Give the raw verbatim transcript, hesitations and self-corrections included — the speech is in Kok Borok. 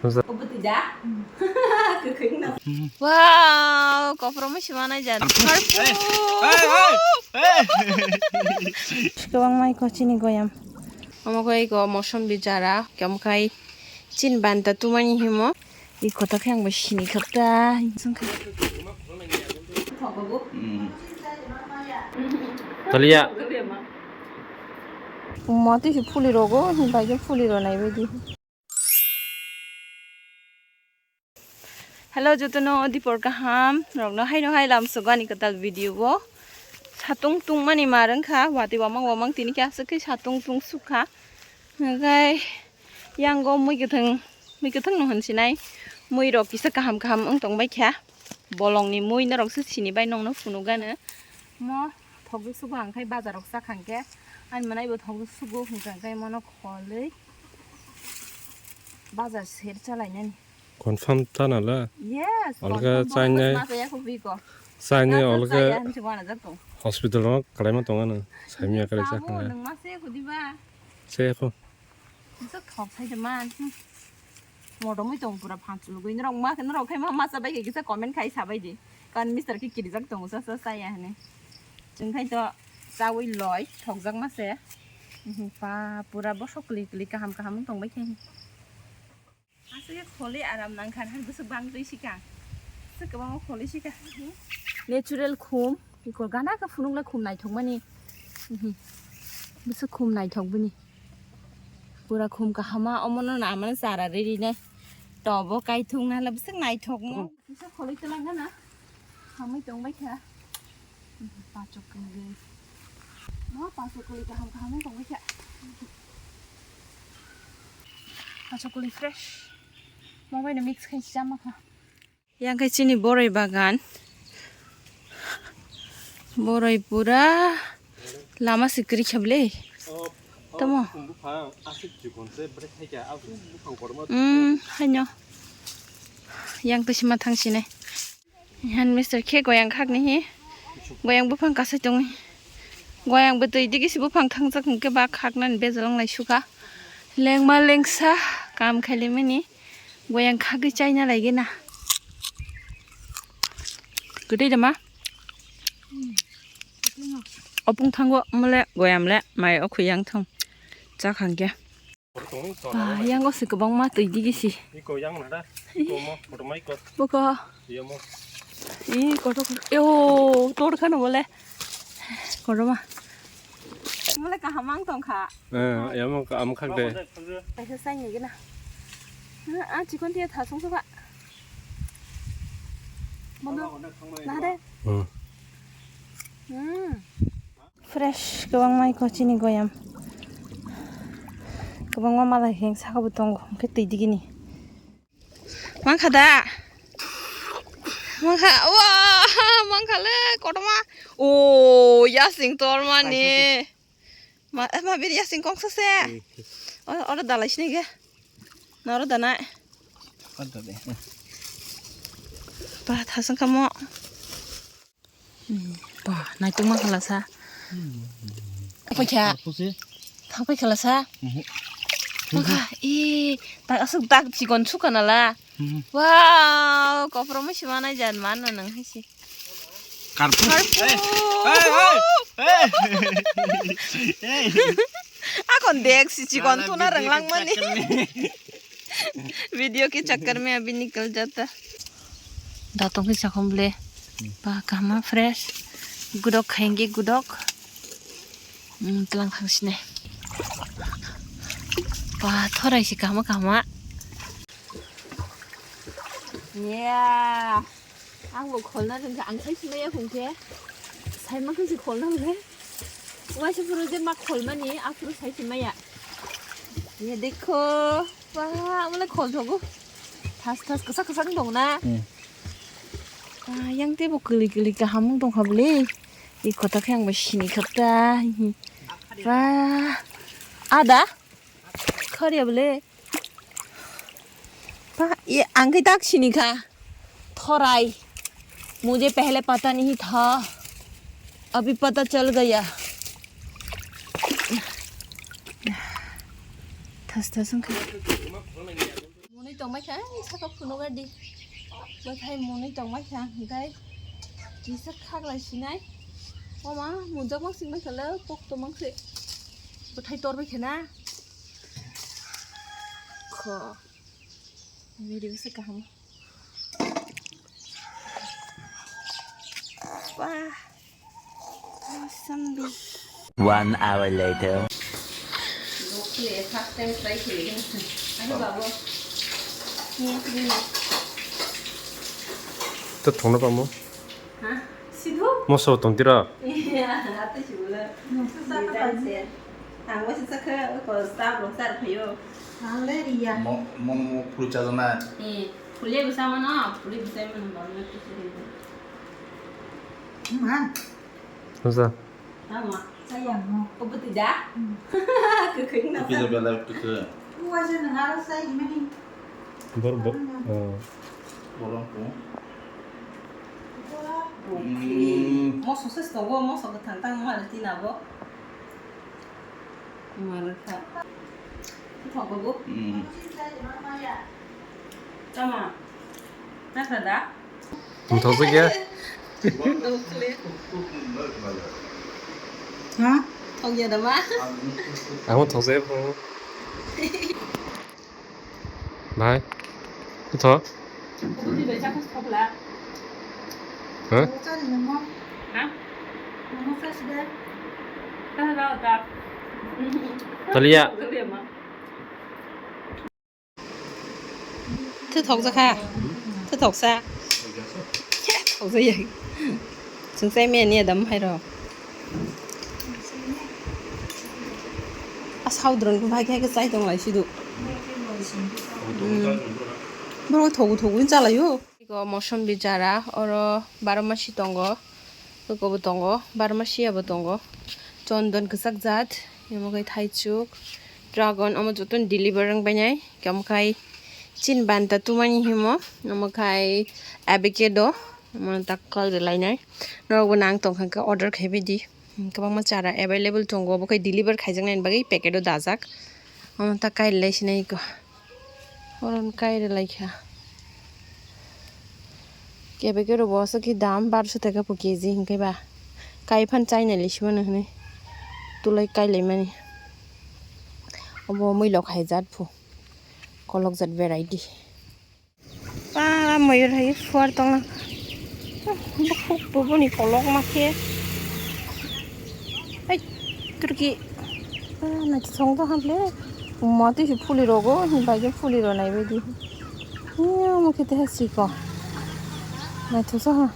Wow, kophromo sima nai jan. Purple. Kwbangma iko chini goyam. Omo khe iko mosom bijara, khe omo khai chin banta tumani himo. Iko ta khe ang bo sini khapta. Talia. Mati si phuli rogo, ni bai phuli ro nai bai di. Hello, jotono dipor kaham, rokno haino hai lam sugo ani kwtal video o. Satung tungmani mar wngkha, watwi wamang wamang tini khe aswk khe satung tung sukha. Hwnkhe yango mui kwthwng, mui kwthwng no hwnsinai, mui rok kisa kaham kaham wng tong bai kha. Bolongni mui norok se sini bai nongno phunuk gano. Mo thokjak sugo ang khai bazar rok chakha hwnkhe, ani mwnai bo thokjak sugo hwnkha hwnkhe mono kholwi bazar ser chalainani. Confirm ta nala? Yes, olga confirm, chainai. Masa ya ko biko. Chainai. Nasa olga chaya hinsi wana jak tong. Hospital rok kalaima tong ano. Saimya kare chakha. Nang masa ya ko diba? Chaya ko. Bisa thok sai de man. Modomoi tong pura phanchulugwi norok ma, norok khai ma masa bai kisa comment khai sabai di. Kan mister ki kirijak tongo sa sa saya hene. Chwng khai to chawi loi thokjak mase. Mhm, pa pura bosok kli kli kaham kaham tong bai khai. Aswk khe kholi aram nang kha, hai bwswk bang twi sika. Aswk kwbangma kholi sika. Natural khum, iko gana khe phunukla khum naithokmani. Mhm. Bwswk khum naithok bini. Pura khum kahama, omono na amano chara ri rinai. Tobo kaithung nala bwswk naithokmo. Kisa kholi twlang gana. Hamwi tong bai kha. Pachok kwlwi. Ma pachok kwlwi kaham kaham wng tong bai kha. Pachok kwlwi fresh. Mo bai no mix khai chama kha. Yang khai chini boroi bagan. Boroi pura lama se kwrwi kha bwle. Tamo. Bupha aswk chikon se bwrwi khai kha. Aswk bupha kormo. Hmm, haino. Yang twi sima thang sinai. Hand mister khe goyang khakni hi. Goyang buphang kasai tongwi. Goyang bwtwi digi si buphang thangjak hwnkhe ba khaknani bejal wnglai sukha. Lengma lengsa kam khailaimani. Goyang khagwi chaina laigena. Kwtwi dama. Opung thango mole goyam le mai okhuyang thung. Chakhang khe. Ah, yang o se kwbangma twi digi si. Iko yang nada. Iko mo, kotorma iko. Boko. Iya mo. Ih, kotor, kotor. Yo, tor khano bole. Kotorma. Mole kaham ang tong kha. Eh, ya mo ka am khak de. Kaisa sai ni gina. Ah, chikon tia thasung suka. Bono. Nah de. Hmm. Hmm. Fresh kwbangma iko chini goyam. Kwbangma mala heng saka bo tongo, hwnkhe twi digini. Mankha da? Mankha, wa, mankha le, kotorma. O, yasing tormani. Ma, ma, bini yasing kongsa se. Hmm. O, oro dalai sini ge. Noro danai. Ba, thasang kamo. Ba, naitok ma khala sa. Apa kya? Apa khala sa? Maka, eh, tak asuk tak chikon suka nala. Wow, kopro mo sima nai jan man na nang hai si. Karpu. Karpu. Eh, eh, eh, eh. Eh. Akon dek si chikon tuna renglang mani. Video ke chakkar mein abhi nikal jata. Datong ke sakhom ble. Ba kahma fresh. Gudok khaenge gudok. Hmm, tlang thang sine. Ba thorai si kahma kahma. Yeah. Ang bo kholna rwngkha, ang sai simaya hwnkhe. Sai mankhe se kholna hwnkhe. Waisa phuru je ma kholmani, aphuru sai simaya. Ye dekho. Ba, amle khol thogo. Thas thas kwsa kwsa wng tong na. Hmm. Ba, yang tebo kwlwi kwlwi kaham wng tong kha bwle. I kota khe ang bo sini khapta. Ba, ada. Khariya bwle. Pa, ye ang khe tak sini kha. Thorai. Mujhe pehle pata nahi tha. Abhi pata chal gaya. Thas thas wng kha. Tongmai kha, ai, saka phunukgadi. Bwthai mwnwi tongmai kha, hwnkhe kisa khaklai sinai. Oma, munjak mang singmai khala, pok tongmang se. Bwthai torbai khe na. Kho. Video se kaham. Wah. Mosambi. One hour later. Dokle first time try khe. Ano babo. Ni ni. To thongna pamo. Ha? Sidhu? Moso tongtira. Iya, ate sibula. Moso sa ka se. Ang wasi sakha ko staff rok sar phayo. Ang le riya. Mo mo mo phuru chajaknai. Eh, phule bwsa mano, phule bwsa mano, babo na tu sari. Ma. Bwsa. Ama. Sayang mo. Ko bwtwi da? Hmm. Kwkhwrwng na. Pizza sa. Bela kwkhwrwng. Uwa je nang aro sai imani. Bor bor. Hmm. Oh. Borok ko. Borok ko. Hmm. Moso se tongo, moso kwthang tang ma tina bo. Marwkha. Thogo bo. Hmm. Tama. Nakha da? Thok ya. Ha? Thok ya da ma? Amo thok ya bro. Bhai. Ito. Budi bai chakha thokla. Ha? Chari namo. Ha? Namo sa sida. Ta da da. Talia. Thok jakha. Thok sa. Thok jaya. Sungsai meni adam hai ro. A saudron ko bhai khe chai tong lai sidu. Hmm. Bro thogu thogu chalai o. Iko mosom bijara oro baro masi tongo. Iko bo tongo, baro masi ya bo tongo. Chondon kwchak jat, omo khai thaichuk, dragon, omo joto deliver wng bainai. Omo khai chin banta tumani himo, omo khai avocado, omo tak kal de lainai. Norok bo nang tong kha khe order khai bai di. Kwbangma chara available tongo, obo khai deliver khaijaknai bagwi packet o dajak. Omo ta kailai sinai ko. Oron kairwlai kha. Kebe kero bo aswk khe dam barso taka po K G hinkhe ba. Kai phan chainai le simano hinwi. Tulai kailaimani. Obo mwilok hai jat phu. Kolok jat variety. Ba, moyur hai suar tongna. Bukhuk bubuni kolok ma khe. Hai, turki. Ba, naithok song tong hamle. Mati si phuli rogo, ni bai phuli ro nai bai di. Iya, mo khe te ha siko. Naithok sa ha.